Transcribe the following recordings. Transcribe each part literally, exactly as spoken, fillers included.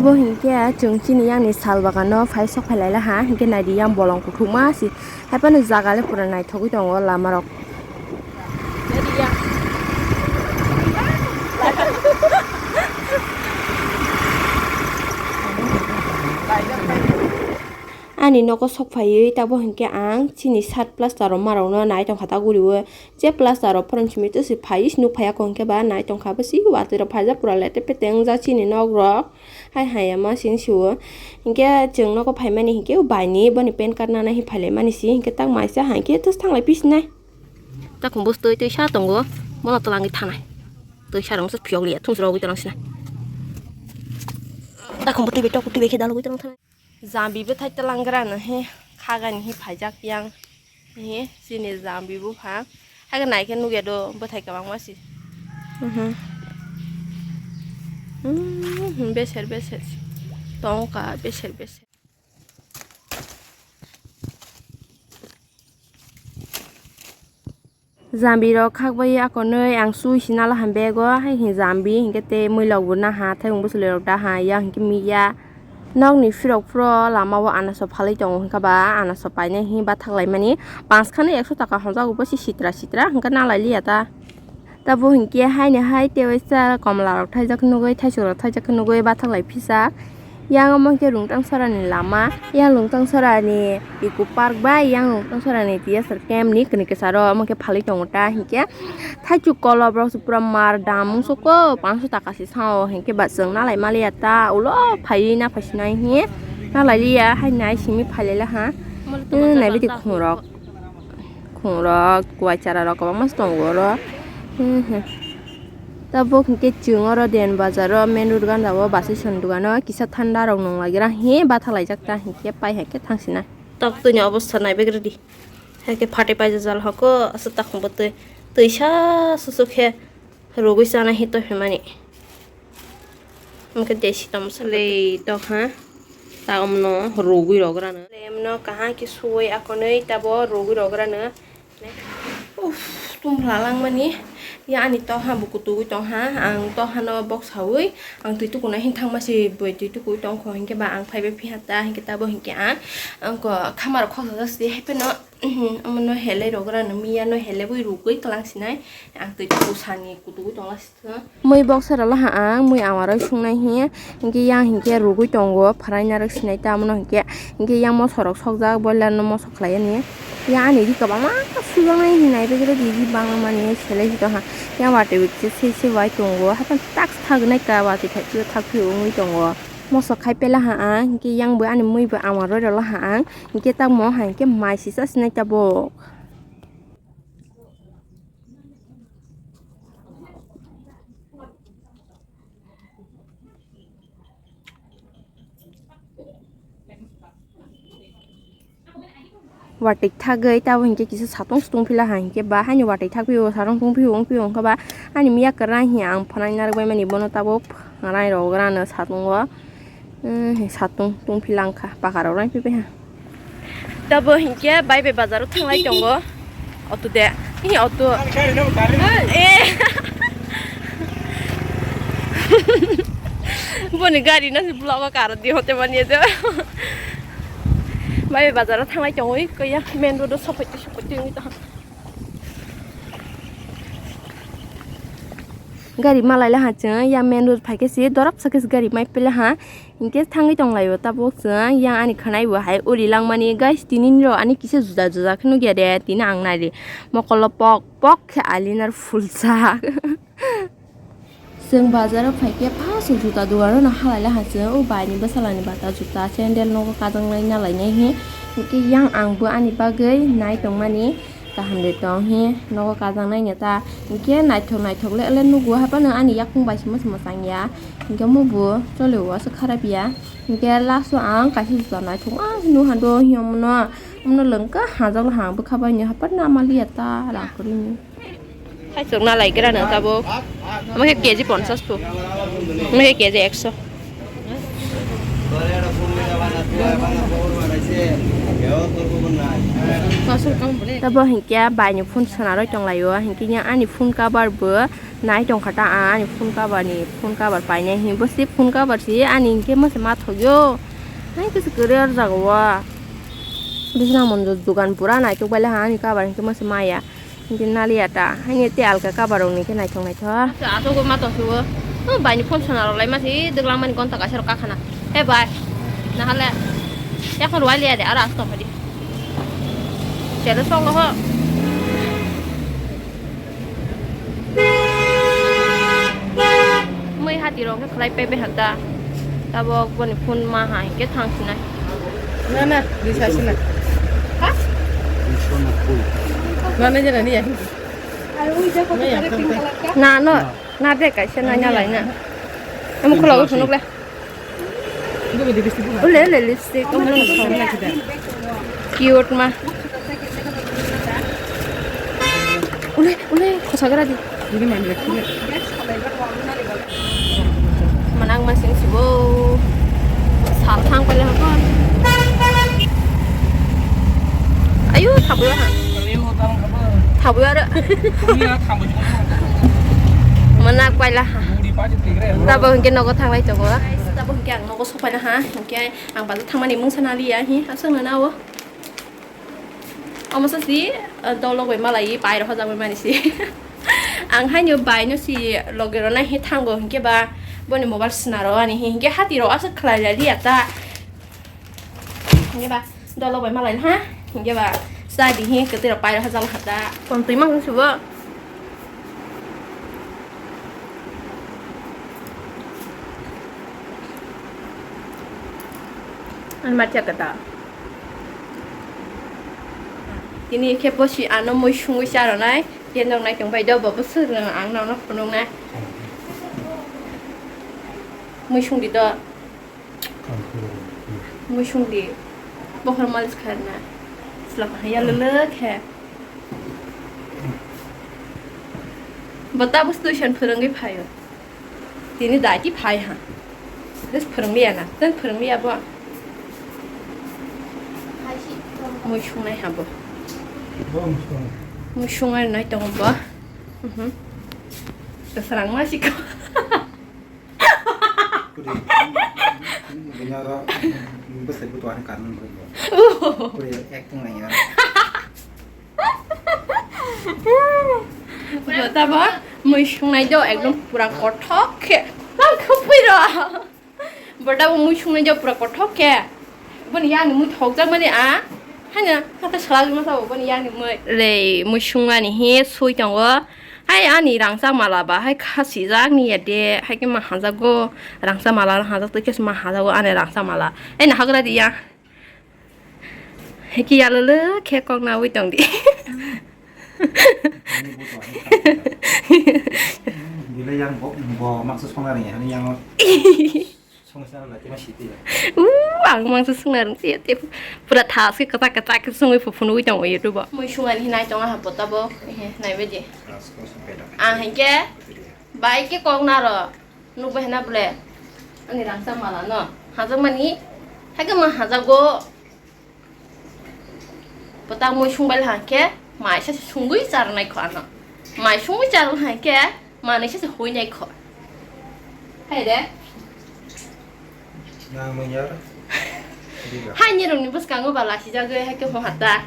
Bo hinkhe chwng chini yang ni sal bagan no phai sok phai lai laha, hinkhe naidi yang bolong kuthukma si, haiphano jaga le pura naithogwi tongo lama rok. Ani nogo sok phaiwi tabuk hinkhe ang chini shirt plaster rok ma rok no nai tongkha ta guriwi. Je plaster rok phwrwng simi twi si phaiwi si nuk phaiya kho hinkhe ba nai tongkha bwswi watwi rok phaijak pura lete pete wngjak chini nok rok. Hai hai ma sing siwo. Hinkhe chwng nogo phaimani hinkhe o bai ni boni pan card nana hi phailaimani si hinkhe tak maisa hai khe twis thanglai pisinai. Takhum bwstwi twi sa tongo. Bono twlangwi thanai. Twi sa rong se phiyok liya thung se rogwi twlang sinai. Takhum bwtwi bai tok bwtwi bai khe dalogwi twlang thanai. Jambi bwthai twlangrano he khagani he phaijak yang he chini jambi buphang. Haikhe naikhe nukya do bwthai kwbangma se. Mhm. Mhm, beser beser tongkha, beser beser. Jambi rok khakbai akonwi ang chui si nala ham bego, hai hwn jambi hinkhe tei mwilok bo naha, thaibung bwchwlwi rok daha ya hinkhe miya. Nokni phirok phuro lama o anaso phalwi tongo hinkhe ba anaso painai hi bathak laimani. Panch khano ekso taka honjago bo se sitra sitra hinkhe nalai liya ta. Tabuk hinkhe haino hai tei waisa komla rok thaijak nugui, thaisok rok thaijak nugui bathak lai phisa. Yang omo khe Rungtang Sora ni lama, yang Rungtang Sora ni eco park bai yang Rungtang Sora ni T S R camp ni kwnwi kwcharo omo khe phalwi tongo ta hinkhe thaichuk kolo borok se pura mar dam wngsuko panch sho taka se sao hinkhe ba chwng nalai maliya ta ulo phaiwi naphai sinai hi nalai liya hai nai simi phailai laha. Naibe de khungrok. Khungrok, kuai chara rok kwbangma se tongo oro. Tabuk hinkhe chwng oro den bazar o main road gana o bus station dogano kisa thanda rok nung lagira hi bathalaijak ta hinkhe pai haikhe thangsinai. Tok twini obostha naibegradi. Haikhe phatwi paijajal hoko aswk takhumbo twi, twi sa susuk khe. Rugwi chana hi to hwnmani. Hwnkhe desi tamo sa le tok ha. Ta omno rugwi rograno. Le emno kaham khe suwi akonwi tabo rugwi rograno. Uff, tum bwla langmani. Ya ani tokha bo kutugwi tongha. Ang tokhano boksawi ang twi tukunai hin thangma se bui twi tukuwi tongkho hinkhe ba ang phaibai phiya ta hinkhe tabo hinkhe ang, ang khamar khoksa si haipeno. Omono helai rograno miya no helaiwi rugwi twlang sinai. Ang twi tuku sani kutugwi tongla sitwng. Mui boksa rwla ha ang, mui amaroi sungnai hiya. Hinkhe yang hinkhe rugwi tongo, phwraina rwk sinai ta omono hinkhe. Hinkhe yang moso rok sokjak, boiler no moso khlai ani. Yang ani ri kwbangma sujaknai hinwi naibe gere di ri bangmani selai si tongha. Yang watwi se se se bai tongo, haphang tak thaknai ka watwi thak thak wngwi tongo. Moso khai pela ha ang, hinkhe yang bo ani mui bo amaroi rwla ha ang. Hinkhe tamo hai khe mai sisa sinai tabuk. Watwi thagwi tabuk hinkhe kisa satung sutung phila ha hinkhe ba haino watwi thagphio satung tungphio wngphio wngkha ba ani miya kwrwng hiya ang phwnang narwkbaimani bono tabuk. Rai rok rano satungo. Satung tungphi langkha paka rok rang pipi ha. Tabo hinkhe bai bai bazar o thanglai tongo. Auto de. Ini auto. Eh. Boni gari na si block o kar di hote mani de. Bai bai bazar o thanglai tongo. Koya main road o sopai sopai. Gari malai laha chwng ya main road phaikhe si dorop sakhe si gari mai pele ha. Hinkhe thangwi tonglaio tabuk chwng yang ani khwnai bo hai uri langmani guys tini rok ani kisa juda juda khe nukya de tini ang nai ri mokolo pok pok khe eyeliner fuljak. Chwng bazar o phaikhe first juta dogano no halai laha chwng o bai ni bwsala ni bata juta sandal nogo kajang lai nalai nai hi hinkhe yang ang bo ani bagwi nai tongmani. Kaham de tong hi nogo kajang nai ta hinkhe naithok naithok le le nugo haphano ani yakung bai se mwchang ya hinkhe omo bo chole o aswk kharap ya hinkhe last o ang kaisa juta naithok ma se nukha do hi omono omono lwngkha hajak le ha bwkha bai ni haphar na maliya ta rang kwrwi ni. Hai chok na lai gra no tabuk omo khe K G ponchas po omo khe K G ekso. Tabo hinkhe baini phone swnarwi tonglaio, hinkhe ani phone cover bo nai tongkha ta, ani phone cover ni phone cover painai hinwi, bo si phone cover si ani hinkhe masa ma thokyo. Hai kisa kwrwi o jaga o. Bisna monjo dugan pura naitok bai laha ani cover hinkhe masa maya. Hindi naliya ta, haini te alka cover rok ni khe naithok naithok. Aswk ma tong sugo. O bai ni phone sona rok lai ma si dwglang mani gonta kaisa rok kakhana. He bai. Nahale. Yakho rwai liya de aro aswk tong phadi. Chelo song ho. Mui hati rok khe khlai pe be hata. Tabok boni phone ma hai khe thang sinai. Na, na, di sa sinai. Ha? Mana jana ni ya. Na, no, na de kaisa na nya lai na. Amo kholo phunuk le. Ule, ule, lipstick, omo no. Cute ma. Ule, ule, khosa gra di. Manang masing sibo. Sal thang pale hakon. Ayu, thabuya ha. Thabuya re. Mana paila ha. Tabo hingke nogo thanglai tongo. Tabo hingke ang nogo sopaina ha. Hingke ang bazar thangmani mungsa naliya hi. Aswk nana o. Omo sa si, dolo bai malai pai rohorjak bai mani si. Ang haino bai no si loge rona hi thango hingke ba boni mobile sina ro ani hi hingke hati ro aswk khlai liya ta. Hingke ba dolo bai malai ha. Hingke ba sa di hi kwtwi ro pai rohorjak ha ta. Kon twi mang subo. Ani ma chaka ta. Tini khe bosi ano mui sungwi charonai. Yen nong nai tong bai do bo bwswk rwng ang nono phunuknai. Mui sungdi do. Mui sungdi. Bokhor malis kharna. Slap haya lele khe. Bo tabuk tuition phwrwngwi phaio. Tini dati phai ha. Des phwrwngli ya na. Ten phwrwngli ya bo. Mui sungnai ha bo. Mui sungnai nai tongo bo. Mhm. Swrang ma siko. Kuri. Bunyara. Bwsai butuh ani karman bwrwi bo. Kuri acting nai ya. Bo tabo mui sungnai do ekdom pura kothok khe. Lang khupui ro. Bo tabo mui sungnai do pura kothok khe. Boni yang mui thokjak mani a. Hanya kata salak ma sabo boni yang mui. Rei mui sungmani he sui tongo. Hai ani rangchak mala ba hai khasijak ni ya de. Hai khe ma hajago rangchak mala hajak twi khe ma hajago ani rangchak mala. Ai na hagra di ya. Heki yalolo khe kok nawi tong di. Bile yang bo, bo maksa songna ring, hani yang songsa na tima siti. Uh, ang mangsa songna ring ti, ti pura thas ke kata kata ke songwi phunu wi tong YouTube. Mui sungan hinai tong ha pota bo, he nai beji. Ang hingke bai ke kok naro. Nukbai hwnna bole? Ani rangchak mala no. Hajakmani, haikhe ma hajago. Bwtang mui sungbai hwnkhe, mai se sungwi charnai kho ano. Mai sungwi charnai hwnkhe, manwi se huinai kho. Hai de. Nang mui yar. Hai ni rungni bwskango ba lasijagwi haikhe hwn hata.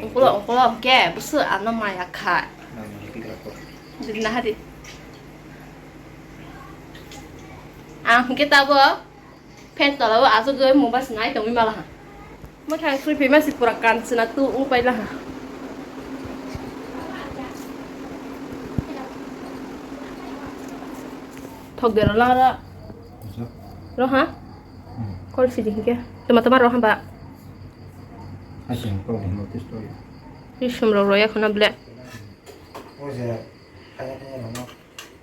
Ungkula, ungkula, hwnkhe bwswk ano maya kha. Nang ni kikra kho. Dibna hadi. Ang hwnkhe tabuk fan tola o aswk mobile se nai tongwi mala ha. Mwkhang sui phaima se pura kansina tu ung paila ha. Thok de ro lang ra. Ro ha? Kol sidi hwnkhe. Tama tama ro hamba. Hai se kok ni notice to. Isum ro ro ya khona ble.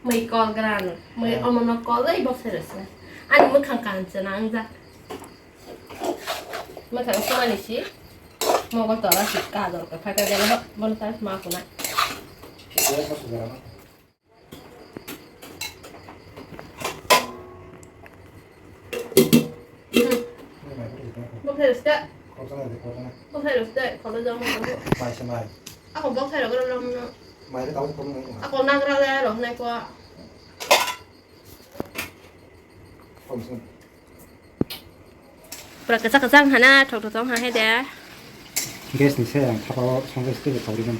Mui kol gran, mui omono kol oi boksa rwsna. Ani mwkhang kansana wngjak. Mwkhang sumani si, mokol tola si kajol kwthar khe gana bono ta ma khuna. Boksa rwska. Bokthai rok se, kono jang ma tongo. Mai se mai. Ako bokthai rok rw rw mano. Mai rw tabuk kono nang. Ako nagra le rw hnai ko. Kom se. Pura kwchak kwchak hana, thok thok thok ha hai de. Gas ni se ang thapa o songwi se twi thok ri mano.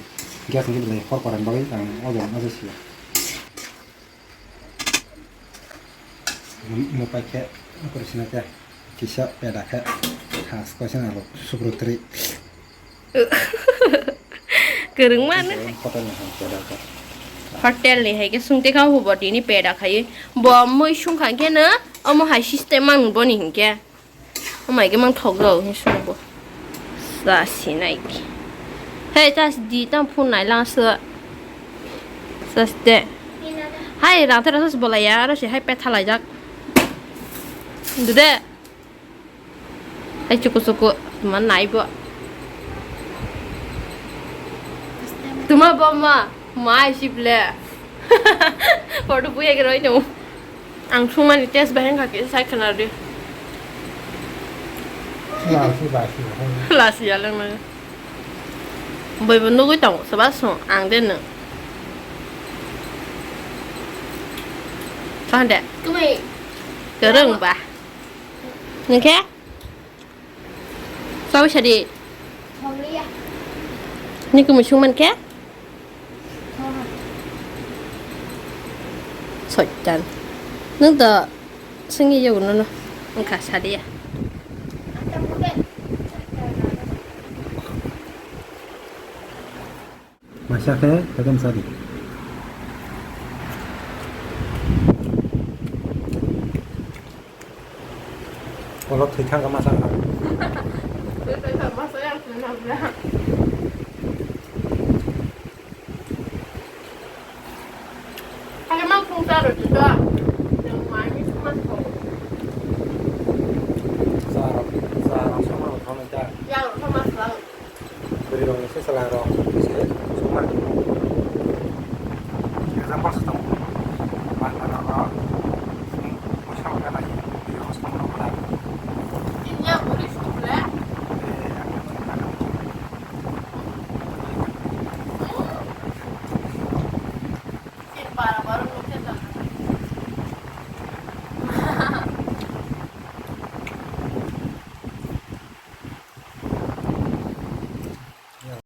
Gas ni belai hor koran bagwi ang obo ma se siya. Mo paikhe, okorosina khe, kisa peda khe, has koisa nalo, subrutri. Kwrwngma no. Hotel ni hai peda khe. Hotel ni hai khe sungte kha hubo tini peda khai. Bo mui sungkha khe no, omo hai system mang boni hinkhe. Amai ke mang thok rok hin sung bo. Sa sinai ki. Hei, tas di tang phun nai lang sa. Sa ste. Hai, rang thera sa bolai ya, aro se hai petha lai jak. Dude. Hai chuku chuku, tuma nai bo. Tuma bo ma, mai sip le. Photo buya ke roi no. Ang sungmani test bahai wngkha kisa sai khwna di. Lasi, lasi, lasi. Lasi ya lwng nai. Boibo nugui tongo, soba sung, ang de nung. Sande. Kwrwng ba. Nungkhe? Sawi sadi. Ni kumui sung mankhe? Soitan. Nung to sungwi yago nono. Wngkha sadiya. Masa khe, khe sadi. Ulo thwi thangkha masa kha. Thwi thangkha masa yang thwi na bra. Kaya mang phung sa ro juda. Yang mai ni mas ko. Sa ro, sa ro sama ro thang ja. Yang sama sa. Bwrwi rok ni se chwla rok se suma. Example se